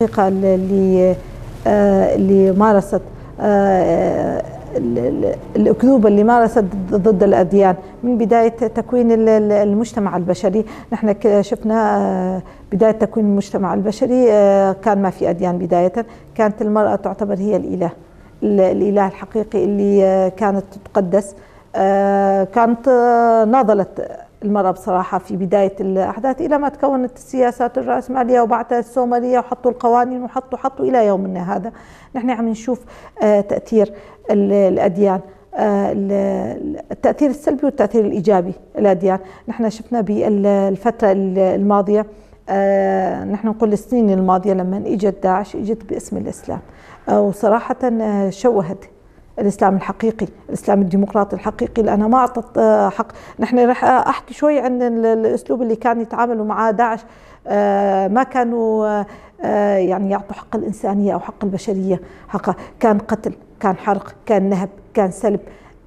الحقيقة اللي مارست الأكذوبة اللي مارست ضد الأديان من بداية تكوين المجتمع البشري. نحن شفنا بداية تكوين المجتمع البشري كان ما في أديان بداية، كانت المرأة تعتبر هي الإله، الإله الحقيقي اللي كانت تقدس. كانت ناضلت المرأة بصراحة في بداية الأحداث إلى ما تكونت السياسات الرأسمالية وبعدها السومرية، وحطوا القوانين وحطوا إلى يومنا هذا. نحن عم نشوف تأثير الأديان، التأثير السلبي والتأثير الإيجابي الأديان. نحن شفنا بالفترة الماضية، نحن نقول السنين الماضية، لما إجت داعش إجت باسم الإسلام، وصراحة شوهت الإسلام الحقيقي، الإسلام الديمقراطي الحقيقي، لأنها ما أعطت حق. نحن رح أحكي شوي عن الأسلوب اللي كان يتعاملوا مع داعش. ما كانوا يعني يعطوا حق الإنسانية أو حق البشرية، حق كان قتل، كان حرق، كان نهب، كان سلب.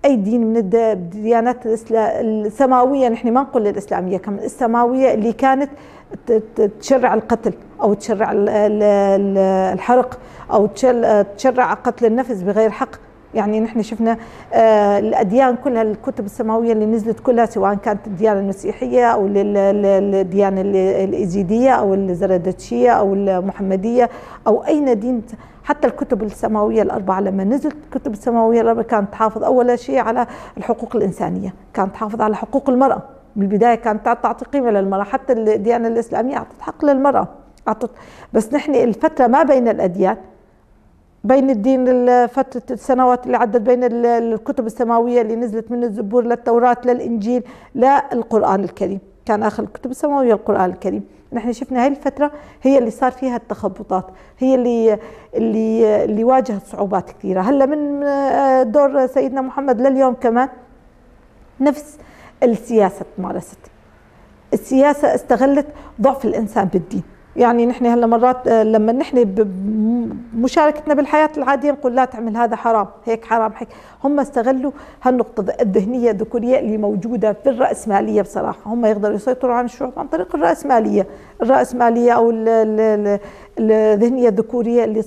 أي دين من الديانات السماوية، نحن ما نقول الإسلامية كمان، السماوية اللي كانت تشرع القتل أو تشرع الحرق أو تشرع قتل النفس بغير حق. يعني نحن شفنا الأديان كلها، الكتب السماوية اللي نزلت كلها، سواء كانت الديانة المسيحية أو الديانة الإيزيدية أو الزردشتية أو المحمدية أو أي دين، حتى الكتب السماوية الأربعة لما نزلت الكتب السماوية الأربعة كانت تحافظ أول شيء على الحقوق الإنسانية، كانت تحافظ على حقوق المرأة. بالبداية كانت تعطي قيمة للمرأة، حتى الديانة الإسلامية أعطت حق للمرأة، أعطت. بس نحن الفترة ما بين الأديان، بين الدين، فترة السنوات اللي عدت بين الكتب السماوية اللي نزلت من الزبور للتوراة للإنجيل للقرآن الكريم، كان آخر الكتب السماوية القرآن الكريم. نحن شفنا هاي الفترة هي اللي صار فيها التخبطات، هي اللي واجهت صعوبات كثيرة. هلا من دور سيدنا محمد لليوم كمان نفس السياسة تمارست. السياسة استغلت ضعف الإنسان بالدين. يعني نحن هلا مرات لما نحن بمشاركتنا بالحياة العادية نقول لا تعمل هذا حرام، هيك حرام، هيك، هم استغلوا هالنقطة الذهنية الذكورية اللي موجودة في الرأسمالية. بصراحة هم يقدروا يسيطروا على الشعوب عن طريق الرأسمالية، الرأسمالية أو الذهنية الذكورية اللي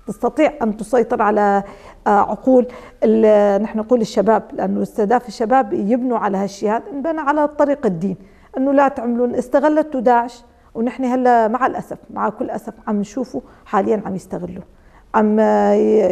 تستطيع أن تسيطر على عقول نحن نقول الشباب، لأنه استهداف الشباب يبنوا على هالشيء هذا، انبنى على طريق الدين، أنه لا تعملون. استغلته داعش، ونحن هلا مع الأسف، مع كل أسف، عم نشوفه حاليا عم يستغلوا، عم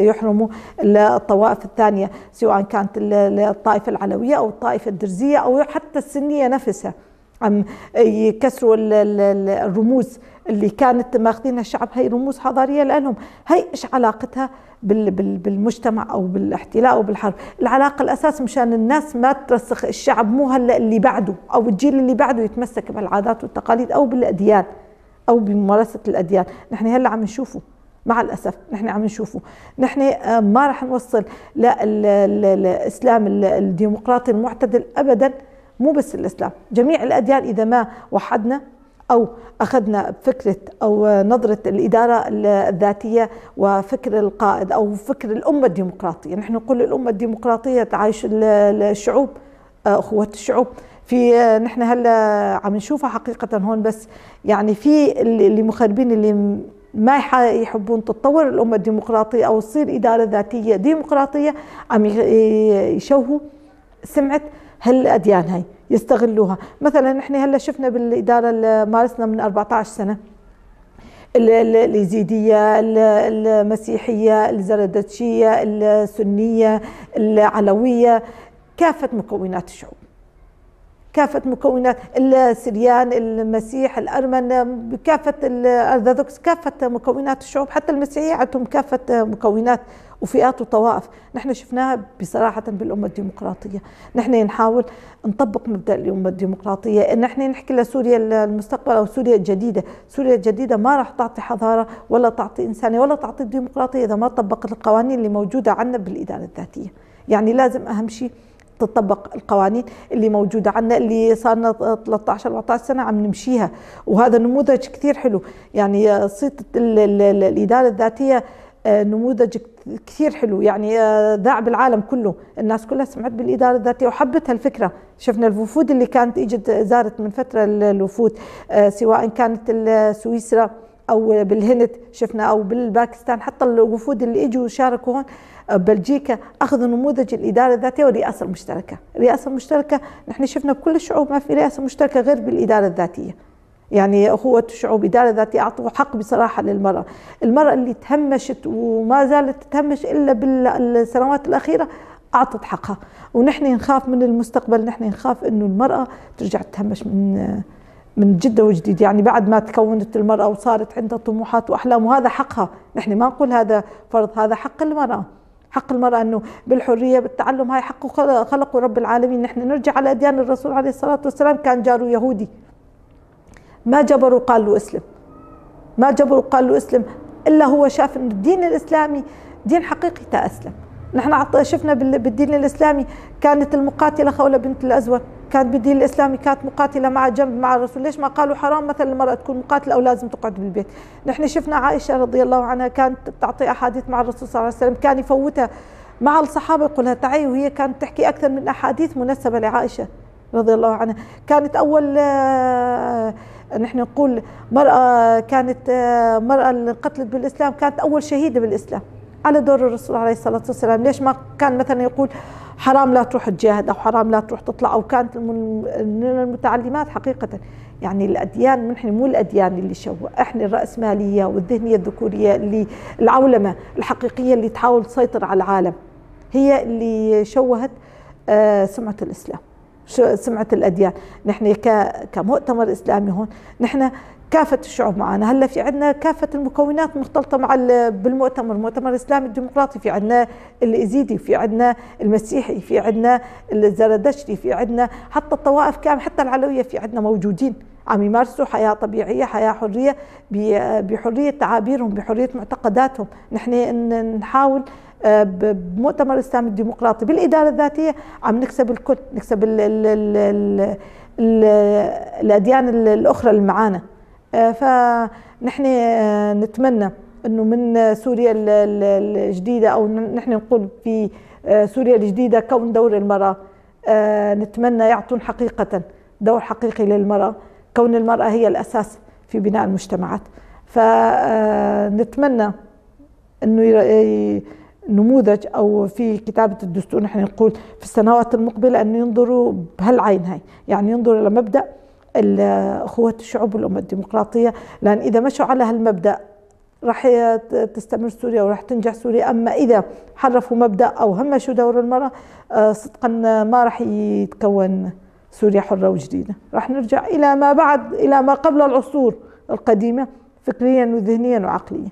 يحرموا الطوائف الثانية، سواء كانت الطائفة العلوية أو الطائفة الدرزية أو حتى السنية نفسها. عم يكسروا الرموز اللي كانت ماخذينها الشعب، هي رموز حضارية لهم. هي إيش علاقتها بالمجتمع أو بالاحتلال أو بالحرب؟ العلاقة الأساس مشان الناس ما ترسخ، الشعب مو هلا اللي بعده أو الجيل اللي بعده يتمسك بالعادات والتقاليد أو بالأديان أو بممارسة الأديان. نحن هلا عم نشوفه مع الأسف، نحن عم نشوفه. نحن ما رح نوصل للإسلام الديمقراطي المعتدل أبدا، مو بس الإسلام، جميع الأديان إذا ما وحدنا أو أخذنا فكرة أو نظرة الإدارة الذاتية وفكر القائد أو فكر الأمة الديمقراطية. نحن نقول الأمة الديمقراطية تعايش الشعوب، أخوة الشعوب. في نحن هلا عم نشوفها حقيقة هون، بس يعني في اللي مخربين اللي ما يحبون تتطور الأمة الديمقراطية أو تصير إدارة ذاتية ديمقراطية، عم يشوهوا سمعة هالأديان هاي، يستغلوها. مثلا نحن هلا شفنا بالإدارة اللي مارسنا من 14 سنة، اليزيدية، المسيحية، الزردشتية، السنية، العلوية، كافة مكونات الشعوب، كافة مكونات السريان، المسيح، الأرمن، كافة الأرثوذكس، كافة مكونات الشعوب، حتى المسيحية عندهم كافة مكونات وفئات وطوائف. نحن شفناها بصراحة بالأمة الديمقراطية. نحن نحاول نطبق مبدأ الأمة الديمقراطية، نحن نحكي لسوريا المستقبل أو سوريا الجديدة. سوريا الجديدة ما راح تعطي حضارة ولا تعطي إنسانية ولا تعطي ديمقراطية إذا ما طبقت القوانين اللي موجودة عندنا بالإدارة الذاتية. يعني لازم أهم شيء تطبق القوانين اللي موجودة عندنا، اللي صارنا 13 14 سنة عم نمشيها، وهذا نموذج كثير حلو. يعني صيت الإدارة الذاتية نموذج كثير حلو، يعني ذاع بالعالم كله، الناس كلها سمعت بالإدارة الذاتية وحبت هالفكرة. شفنا الوفود اللي كانت اجت زارت من فترة، الوفود سواء كانت سويسرا أو بالهند شفنا أو بالباكستان، حتى الوفود اللي إجوا شاركوا هون بلجيكا أخذوا نموذج الإدارة الذاتية والرئاسة المشتركة. الرئاسة المشتركة نحن شفنا بكل الشعوب ما في رئاسة مشتركة غير بالإدارة الذاتية، يعني أخوة الشعوب إدارة ذاتية أعطوا حق بصراحة للمرأة. المرأة اللي تهمشت وما زالت تتهمش إلا بالسنوات الأخيرة أعطت حقها، ونحن نخاف من المستقبل، نحن نخاف إنه المرأة ترجع تتهمش من جدة وجديد. يعني بعد ما تكونت المرأة وصارت عندها طموحات وأحلام، وهذا حقها، نحن ما نقول هذا فرض، هذا حق المرأة. حق المرأة أنه بالحرية بالتعلم، هاي حقه خلقه رب العالمين. نحن نرجع على أديان الرسول عليه الصلاة والسلام، كان جاره يهودي ما جبرة قال له اسلم، ما جبرة قال له اسلم، إلا هو شاف أن الدين الإسلامي دين حقيقي تأسلم. نحن شفنا بالدين الإسلامي كانت المقاتلة خولة بنت الأزور، كانت بالدين الإسلامي كانت مقاتلة مع جنب مع الرسول، ليش ما قالوا حرام مثلا المرأة تكون مقاتلة أو لازم تقعد بالبيت؟ نحن شفنا عائشة رضي الله عنها كانت تعطي أحاديث مع الرسول صلى الله عليه وسلم، كان يفوتها مع الصحابة يقولها تعي، وهي كانت تحكي أكثر من أحاديث منسبة لعائشة رضي الله عنها. كانت أول نحن نقول مرأة، كانت مرأة اللي قتلت بالإسلام، كانت أول شهيدة بالإسلام على دور الرسول عليه الصلاة والسلام. ليش ما كان مثلا يقول حرام لا تروح تجاهد أو حرام لا تروح تطلع؟ أو كانت من المتعلمات حقيقة. يعني الأديان نحن مو الأديان اللي شوه، احنا الرأسمالية والذهنية الذكورية اللي العولمة الحقيقية اللي تحاول تسيطر على العالم هي اللي شوهت سمعة الإسلام، سمعة الأديان. نحن كمؤتمر إسلامي هون نحن كافة الشعوب معنا، هلا في عندنا كافة المكونات مختلطة مع بالمؤتمر، المؤتمر الإسلامي الديمقراطي، في عندنا الإزيدي، في عندنا المسيحي، في عندنا الزردشتي، في عندنا حتى الطوائف كامل، حتى العلوية في عندنا موجودين عم يمارسوا حياة طبيعية، حياة حرية، بحرية تعابيرهم، بحرية معتقداتهم. نحن نحاول بمؤتمر الإسلامي الديمقراطي بالإدارة الذاتية عم نكسب الكل، نكسب ال ال ال ال الأديان الأخرى اللي معانا. فنحن نتمنى أنه من سوريا الجديدة، أو نحن نقول في سوريا الجديدة كون دور المرأة، نتمنى يعطون حقيقة دور حقيقي للمرأة، كون المرأة هي الأساس في بناء المجتمعات. فنتمنى أنه نموذج أو في كتابة الدستور نحن نقول في السنوات المقبلة أنه ينظروا بهالعين هاي، يعني ينظروا لمبدأ أخوة الشعوب والأمة الديمقراطية، لأن إذا مشوا على هالمبدأ راح تستمر سوريا وراح تنجح سوريا. أما إذا حرفوا مبدأ أو همشوا دور المرأة صدقا ما راح يتكون سوريا حرة وجديدة، راح نرجع إلى ما بعد، إلى ما قبل العصور القديمة فكريا وذهنيا وعقليا.